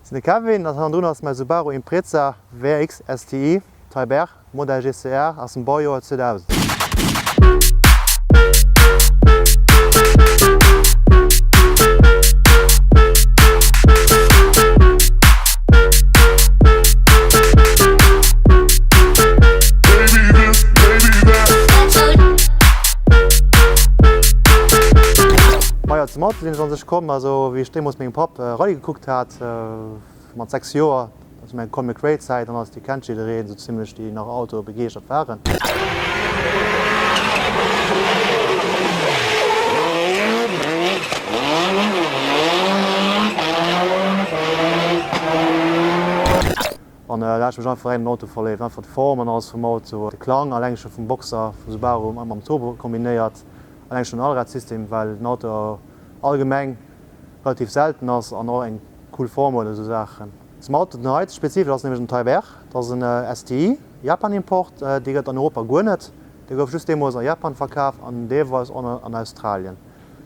Sinn de Kevin, dat hannendrun ass mäi Subaru Impreza WRX STI Type R, Modell GCR aus dem Baujoer 2000. Majo, zum Auto sinn ech an sech komm, also wéi ech deemools mengem Papp Rallye gekuckt hat, mat 6 Joer, dat war meng Colin McRae Zäit an alles, déi kennt jiddereen sou zimlech, déi nach Autoe begeeschtert waren. An da hat ech mech einfach direkt an den Auto verléift, einfach d'Form an alles vum Auto, de Klang alleng scho vum Boxer, vum Subaru mam Turbo kombinéiert, alleng schon den Allradsystem, well den Auto allgemeng relativ selten ass an och eng cool Form huet, esou Saachen. Zum Auto den hei spezifesch ass nämlech en Type R, dat ass en STI, Japan Import, dee gëtt an Europa guer net, dee gouf just deemools a Japan verkaf an deelweis och an Australien.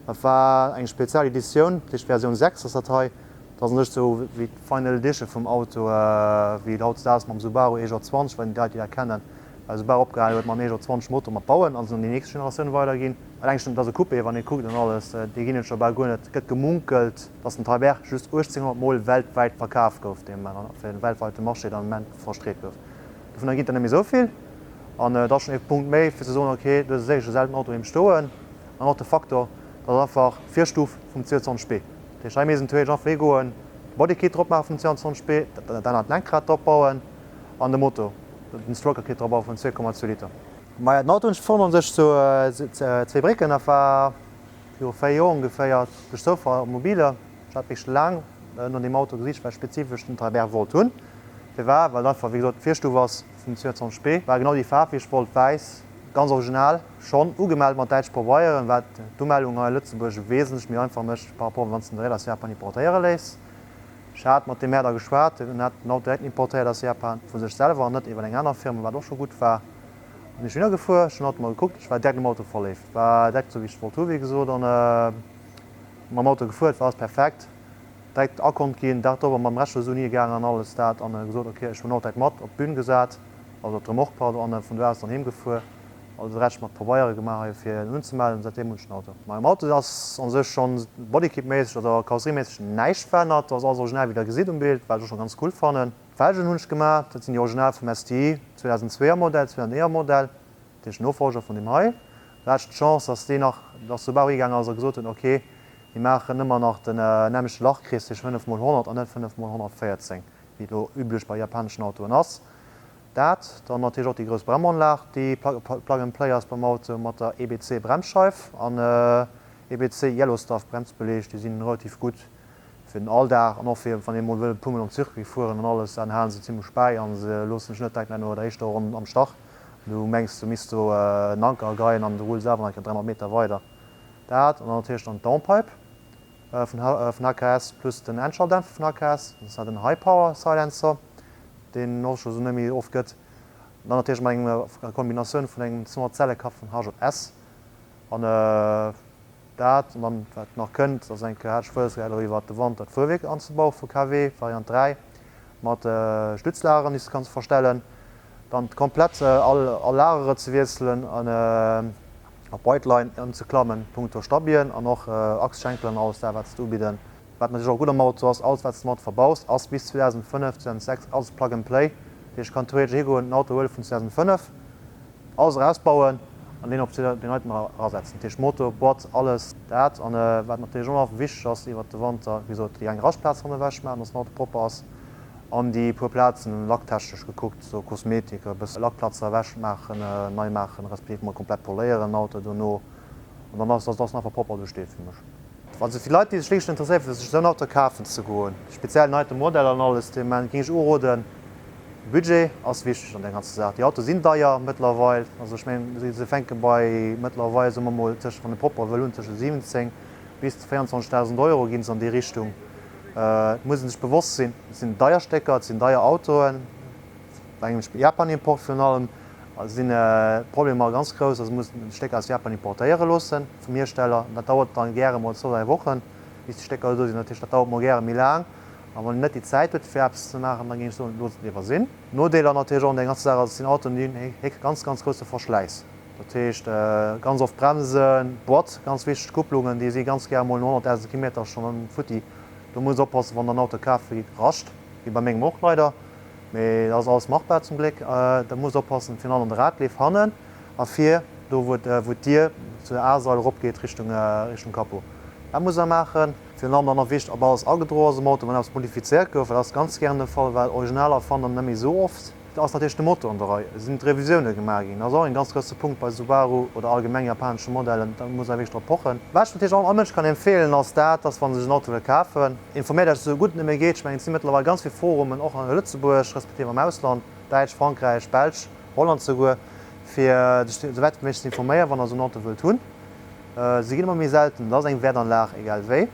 Dat war eng spezial Editioun, dat heescht Versioun 6 ass dat hei, dat ass un sech esou wéi d'Final Edition vum Auto, wéi et hautdesdaags mam Subaru EJ20, wann déi Leit déi dat kennen, well Subaru opgehalen huet mam EJ20 Motor mat bauen an se an déi nächst Generatioun weiderginn. Eleng schonn, et ass e Coupé, wann ee kuckt an alles, déi ginn et scho bal guer net. Et gëtt gemunkelt, datt den Type R just 1.800 Mol weltwäit verkaf gouf, dee Moment, an fir den weltweite Marché dann am Ament verstreet gouf. Dovunner ginn et der net méi esou vill. An et ass schonn ee Punkt méi, fir ze soen, ok, du hues e sécher selten Auto doheem stoen. An och de Faktor, datt einfach d'Virstuf vum 22 B, dat heescht hei misst een theoretesch einfach higoen, de Bodykit drop maache vum 22 B, dat anert Lenkrad drop bauen an de Motor, den Stroker-Kit drop bauen vun 2,2 Liter. Maja, den Auto hunn ech fonnt an sech zu Zweebrécken, dat war viru 4 Joer ongeféier, duerch Zoufall op Mobile. Ech hat wierklech laang no deem Auto gesicht, well ech spezifesch den Type R wollt hunn. Firwat? Well et einfach, wéi gesot, d'Virstuf ass vum 220 B, war genau déi Faarf wéi ech wollt, wäiss, ganz original, schonn ugemellt mat däitsche Pabeieren, wat d'Umellung hei a Lëtzebuerg wesentlech méi einfach mécht par rapport wann s de den direkt aus Japan importéiere léiss. Ech hat mat deem Här da geschwat, en hat den Auto direkt importéiert aus Japan, vu sech selwer an net iwwer eng aner Firma, wat och scho gutt war. An ech sinn gefuer, ech hunn den Auto mol gekuckt, ech war direkt am Auto verléift, war direkt esou wéi ech et wollt hu wéi gesot an mam Auto gefuer, et war alles perfekt, direkt akont ginn, Dag drop mam Rechtsschoul higaangen an alles dat an gesot ok ech hunn den Auto direkt mat op d'Bün gesat, also op d'Remorque pardon, an vun do aus dann heem gefuer, also de Rescht mat Pabeiere gemaach hei fir en unzemellen, säitdeem hunn ech den Auto. Mam Auto ass an sech schonn Bodykit-méisseg oder Karosserieméisseg näischt verännert, ass alles original wéi der gesitt um Bild, wat ech och schonn ganz cool fannen. D'Felgen hunn ech gemaach, dat sinn déi original vum STI 2002 er Modell, 2001 er Modell, dat heescht den Nofolger vun deem hei. Do hat ech d'Chance, dass deen nach, dass Subaru higaangen ass a gesot huet, ok, mir maachen ëmmer nach den nämmlechte Lachkrees, dat heescht 5 mol 100 an net 5 mol 114, wéi et elo üblech bei japaneschen Autoen ass. Dat, dann natierlech och déi grouss Bremanlag, déi Plug and Play ass beim Auto mat der EBC Bremsscheif an EBC Yellow Stuff Bremsbeleg, déi sinn relativ gutt. Fir den Alldag an och fir wann ee mol wëll e puer mol am Circuit fueren an alles, dann halen se zimlech bäi an se loossen dech net direkt no der éischter Ronn am Stach. Du mengs du misst do en Anker geien an du rulls awer nach eng Kéier 300 Meter weider. Dat an dann natierlech dann d'Downpipe vun HKS plus den Endschalldämpfer vun HKS, dat ass den High Power Silencer, deen och scho sou net méi oft gëtt. An dann natierlech mat enger Kombinatioun vun engem 200 Zelle-Kapp vun HJS an. Dat, an dann wat nach kënnt, ass eng Kéier, hat ech wëlles elo iwwert de Wanter d'Fuerwierk anzebaue vu KW, Variant 3, mat Stützlageren, déi s de kanns verstellen, dann komplett all all Lagere ze wiesselen an op Whiteline ëmzeklammen, punkto Stabien an och Achsschenkelen an alles dat, wat se do ubidden. Wat natierlech och gutt am Auto ass, alles wat s de mat verbaus, ass bis 2005, 2006 alles Plug and Play. Dat heescht, ech kann theoretesch higoen, den Auto huele vun 2005, Alles erausbauen an deen op deen heiten erasetzen. Dat heescht Motor, Boîte, alles dat. An wat natierlech och nach wichteg ass iwwert de Wanter, wéi gesot, déi eng Raschtplaz hanne ewech maachen, dass den Auto propper ass an déi puer Plazen lacktechnesch gekuckt, sou Kosmetik, e bësse Lackplatzer ewech maachen, nei maachen, respektiv mol komplett poléieren den Auto dono. An dann ass, dass en einfach propper do steet fir mech. Also fir Leit, déi sech wierklech interesséieren, fir sech esou en Auto kafen ze goen, speziell den heite Modell an alles, deem géing ech uroden, Budget ass wichteg an där ganzer Saach. Déi Autoe sinn deier mëttlerweil. Also ech mengen, se fänke bei mëttlerweil, soe mer mol, tëschent, wann e propper wëll hunn, tëschent 17 bis 24.000 Euro ginn se an déi Richtung. Et muss ee sech bewosst sinn, et sinn deier Stécker, et sinn deier Autoen. Bei engem Japan-Import virun allem sinn d'Problemer ganz grouss, also muss een d'Stécker aus Japan importéiere loosse vum Hiersteller. Dat dauert dann gäre mol zwou, dräi Wochen, bis déi Stécker do sinn. Dat heescht, dat dauert mol gäre méi laang. A wann een net déi Zäit huet fir eppes ze maachen, da géing ech soen, loosst et léiwer sinn. Nodeeler natierlech och an där ganzer Saach ass, et sinn Autoen, déi hunn e ganz, ganz grousse Verschläiss. Dat heescht ganz oft Bremsen, d'Boîte, ganz wichteg, d'Kupplungen, déi si ganz gär emol no 100.000 Kilometer schonn futti. Do muss oppassen, wann der en Auto kafe gitt, rascht, wéi bei mengem och leider, mee dat ass alles machbar zum Gléck. Da muss oppassen, virun allem an de Radleef hannen a vir, do wou d'Dier zu der A-Sail eropgeet Richtung Richtung Capot. Dat muss der maachen. Virun allem dann nach wichteg, ob alles agedroe ass am Auto, wann eppes modifizéiert gouf, well dat ass ganz gären de Fall, well Originaler fannt der net méi esou oft. Da ass natierlech de Motor an der Rei. Et sinn d'Revisioune gemaach ginn. Dat ass och en ganz grousse Punkt bei Subaru oder allgemeng japanesche Modellen. Da muss ee wierklech drop pochen. Wat ech natierlech all Mënsch kann empfeelen, ass dat, dass wa sech en Auto wëll kafen, informéiert Iech esou gutt et nëmme geet. Ech mengen, et si mëttlerweil ganz vill Forumen, och hei a Lëtzebuerg, respektiv am Ausland, Däitsch, Frankräich, Belsch, Holland souguer, fir sech esou wäit wéi méiglech ze informéieren, wann Der esou en Auto wëllt hunn. Se ginn ëmmer méi selten. Dat ass eng Wäertanlag, egal wéi.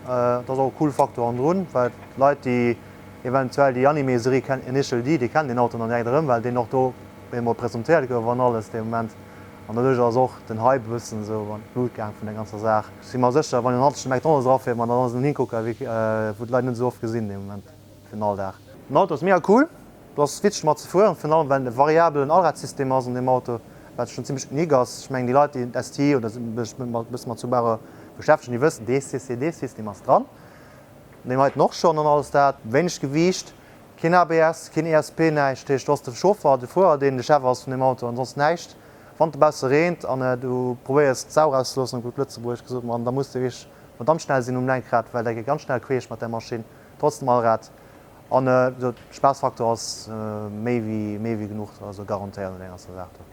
Dat ass och e cool Faktor hannendrun, well d'Leit, déi Eventuell déi Anime-Serie kennen, Initial D, déi kennen deen Auto dann direkt erëm, well deen och do emol presentéiert gouf an alles dee Moment. An doduerch ass och den Hype e bëssen esou an d'Lut gaang vun der ganzer Saach. Ech si mer sécher, wann een haut de McDonald's erafiert, ma dann ass en Hingucker, wéi wou d'Leit net esou oft gesinn dee Moment fir den Alldag. Den Auto ass mega cool, et ass witzeg mat ze fueren, virun allem well et e variabelen Allradsystem ass an deem Auto, wat schonn zimmlech unique ass. Ech mengen déi Leit déi STI oder sech e bësse mat Subaru beschäftegen, déi wëssen, dee CCD-System ass dran. An deem heiten och schonn an alles dat. Wéineg Gewiicht, keen ABS, keen ESP, näischt. Dat heescht, du ass de Chauffer, de Fuerer, deen de Chef ass vun deem Auto an soss näischt. Wann et dobausse reent an du probéiers d'Sau erauszeloossen, op gutt Lëtzebuergesch gesot, ma da muss de wierklech verdammt schnell sinn um Lenkrad, well dat geet ganz schnell queesch mat där Maschinn, trotz dem Allrad. An de Spaassfaktor ass méi wéi méi wéi genuch, also garantéiert an där ganzer Saach do.